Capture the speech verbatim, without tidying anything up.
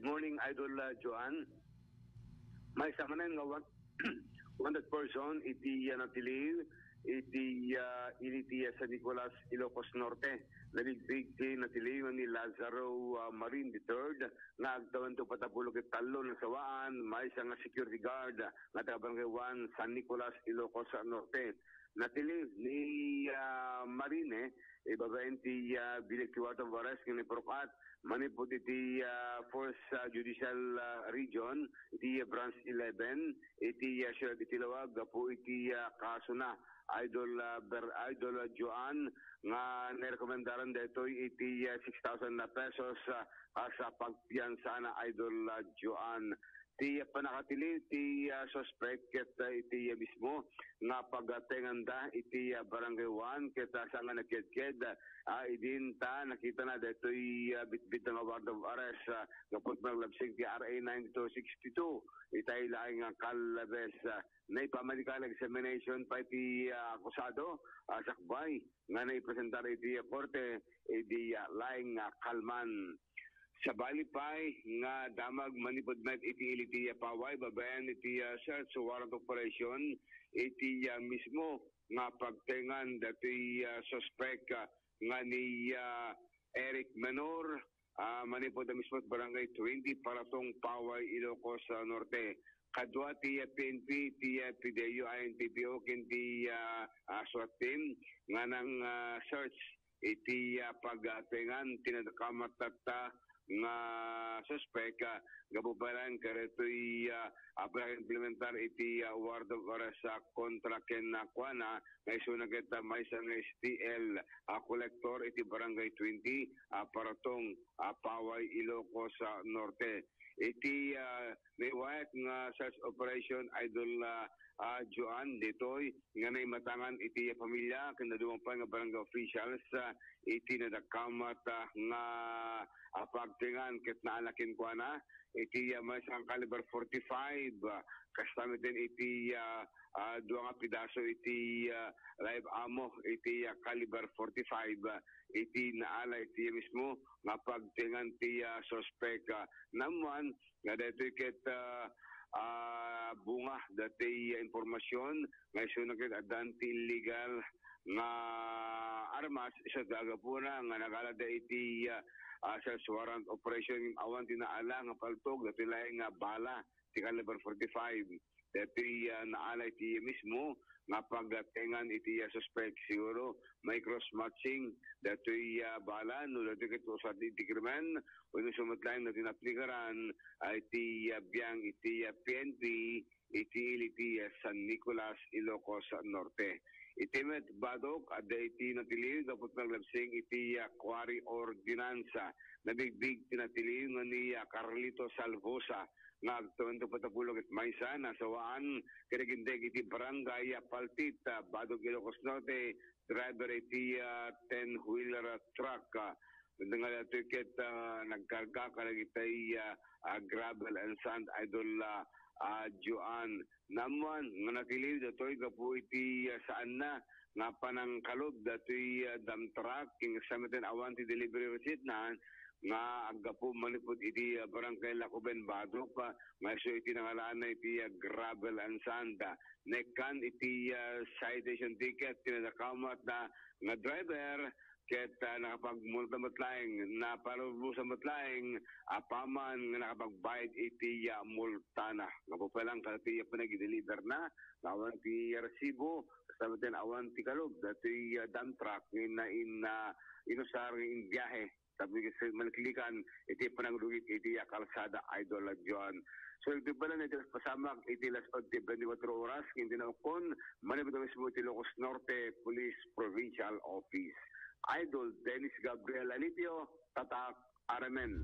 Morning, Idol, uh, Joan. Maysa manen nga wan-, wanted person iti, uh, natiliw iti, uh, ili ti, uh, San Nicolas, Ilocos Norte. Nabigbig ti natiliw ni Lazaro, uh, Marin the third nga agtawen ti uppat a pulo ket tallo a sawaan, maysa nga security guard nga taga Barangay one, San Nicolas, Ilocos Norte. Natiliw ni, ah, Marine, ibabaen ti, ah, bileg ti warrant of arrest nga naiparukat manipud iti, ah, First, ah, Judicial, ah, Region, iti, ah, Branch eleven, iti, ah, siyudad iti Laoag, gapu iti, ah, kasona, Idol, ah, Ber-, Idol, ah, Joan, nga narekomendaran daytoy iti, ah, six thousand na pesos, ah, kas, ah, pagpiansana, Idol, ah, Joan. Ti pannakatiliw ti, ah, suspek ket, ah, iti, ah, mismo nga pagtenganda iti, ah, Barangay one ket, ah, saan nga nakedked, ah, idinta nakitana daytoy, ah, bitbit nga warrant of arrest, ah, gapu iti pananglabsing ti R A ninety-two sixty-two. Itay laeng nga kalabes, ah, naipamedical examination pay ti, ah, akusado, ah, sakbay nga naipresentar iti korte idi, ah, laeng nga kalman. Sabali pay nga damag manipud met iti ili ti paway babaen iti, ah, search warrant operation iti, ah, mismo nga pagtengan datoy, ah, suspek, ah, nga ni, ah, Eric Menor, ah, manipud a mismo Barangay twenty, Paratong, Paway, Ilocos, ah, Norte. Kadua ti, ah, P N P, ti, ah, P D E U, I N P P O, ken ti, ah, ah, SWAT team nga nang, ah, search iti, ah, pagtengan ti nadakamat tatta nga suspek, ah, gapu pay laeng kadaytoy, ah, ah, pag-implementar iti, ah, warrant of arrest, ah, kontra ken, ah, kuana, nga isuna ket, ah, maysa nga S T L, ah, collector iti Barangay twenty, ah, Paratong, ah, Paway, Ilocos, ah, Norte. Iti, ah, naiwayat nga search operation, Idol, ah, ah, Joan, ditoy nga naimatangan iti pamilya ken dadduma pay nga barangay officials, ah, iti nadakamat, ah, nga, ah, pagtengan ket naala kenkuana iti, ah, maysa nga caliber forty-five, ah, kasta met iti, ah, ah, dua nga pidaso iti, ah, live ammo iti, ah, caliber forty-five, ah, iti naala iti mismo nga pagtengan ti, ah, suspek, ah, namwan nga daytoy ket, ah, ah, bunga dati, ah, impormasyon nga isuna ket addan ti illegal nga armas isu ti agapuna nga nagalada iti, ah, ah, search warrant operation. Awan ti naala nga paltog, dati laeng nga bala ti caliber forty-five. Dati, ah, naala iti mismo nga pagtengan iti, ah, suspek. Siguro may cross matching datoy, ah, bala no datoy ket usar iti krimen wenno isu met laeng dati naaplikaran, ah, iti, ah, biang iti, ah, P N P iti ili ti, ah, San Nicolas, Ilocos Norte. Iti met badok, adda iti natiliw gapu ti panglabsing iti, ah, quarry ordinance. Nabigbig ti natiliw nga ni, ah, Carlito Salvosa nga agtawen ti uppat a pulo ket maysa a sawaan ket nagindeg iti barangay, ah, Paltit, ah, Badog, Ilocos Norte, driver iti, ah, ten-wheeler, ah, truck, ah, nga datoy ket, ah, nagkarga kadagiti, ah, ah, gravel and sand, Idol, ah, ah, Joan. Namwan nga natiliw datoy gapu iti, ah, saanna nga panangkalob datoy, ah, dump truck, ken kasta met awan ti delivery receipt na nga aggapu manipud iti, ah, Barangay Lacoben, Badok, ah, nga isu iti nangalana iti, ah, gravel and sand. Naikkan iti, ah, citation ticket ti nadakamat na nga driver ket, ah, nakapagmulta met laeng, napalubosan met laeng apaman nga nakapagbayad iti, ah, multana. Gapu pay laeng kadati, ah, panagideliver na, awan ti resibo, kasta met awan ti kalob dati, ah, dump truck nga in, in, ah, inusar nga in biyahe. Tapno ket maliklikan iti panagdugit iti, ah, kalsada, Idol, ah, Joan. So, iti pala iti pasamak iti las onse bentikwatro oras, ken ti naukon, manipud mismo iti Ilocos Norte Police Provincial Office. Idol Dennis Gabriel Alipio, Tatak R M N.